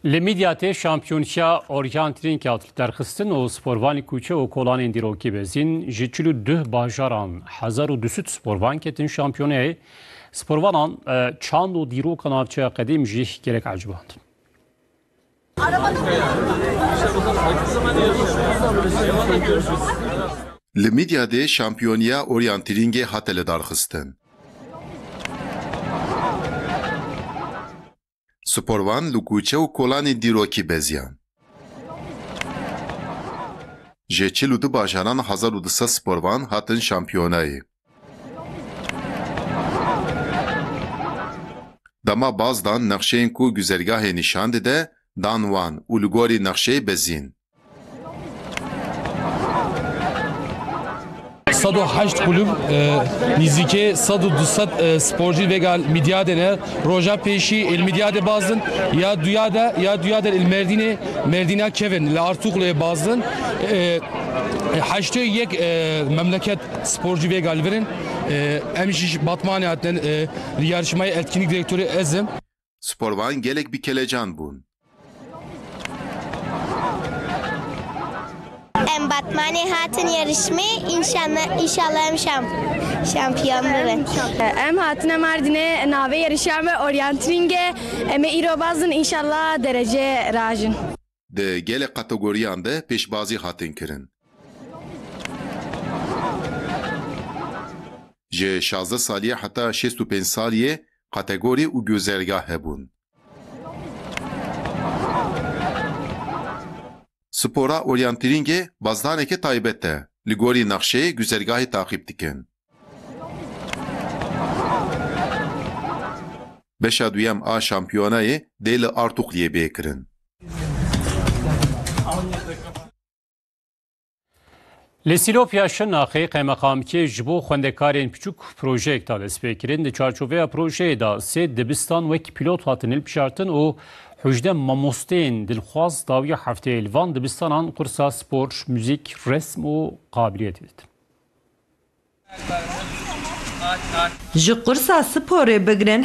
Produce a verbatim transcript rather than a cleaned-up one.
Li Midyatê şampiyonşiya Oryantrînkê hat derxistin û sporvanî kuçe û kolanên dîrokî bezîn ji çil û duh bajaran hezar û du sed sporvan ketin şampiyoneyê. Sporvanan, e, çand û dîroka navçeya qedîm jî gelek ecibandin. Li Midyadê şampiyoniya Oryantrîngê hate lidarxistin. Sporvan li kuçe û kolanên dîrokî beziyan. Ji çil û du bajaran hezar û du sed sporvan hatin şampiyonayê. Dema baz dan nexşeyên ku güzergahê nîşan dide, dan wan û li gorî nexşeyê bezîn. Sed û heşt kulüp, e, nîzîkê sed û du sed, e, sporcî vêga Midyadê ne. Roja pêşî ê li Midyadê baz din, ya duya de, ya duya de li Merdînê, Merdîna kevin, li Artukluyê baz din. E, e, heştê yek, e, memleket sporcî vêga li vir in. E, em jî ji Batmanê hatine, e, li yarışmayê etkinlik direktorê ez im. Sporvan gelek bi kelecan bûn. Em Batmanê hatin yarışmê, înşallah, înşallah em şam-, şampiyon bibin. Em hatine Mardinê navê yarışa me Oryantrîngê. Em ê îro bazin, înşallah derece rajin. Di gelek kategoriyan de pêşbazî hatin kirin. Ji şazdeh saliyê heta şêst û pênc saliyê kategorî û güzergah hebûn. Spora oryantirîngê bazdaneke taybet e. Li gorî nexşeyê güzergahê taqîb dikin. Beşa duyem a şampiyonayê dê li Artukliyê bê kirin. Li Sîlopya Şirnexê qeymeqamkê ji bo xwendekarên piçûk projeyek da destpêkirin. Di çarçoveya projeyê de sê dibistan wek pîlot hatin hilbijartin û hejdeh mamosteyên dilxwaz dawiya hefteyê li van dibistanan kursa spor, muzîk, resm û qabiliyetê didin. Ji qursa sporê bigirin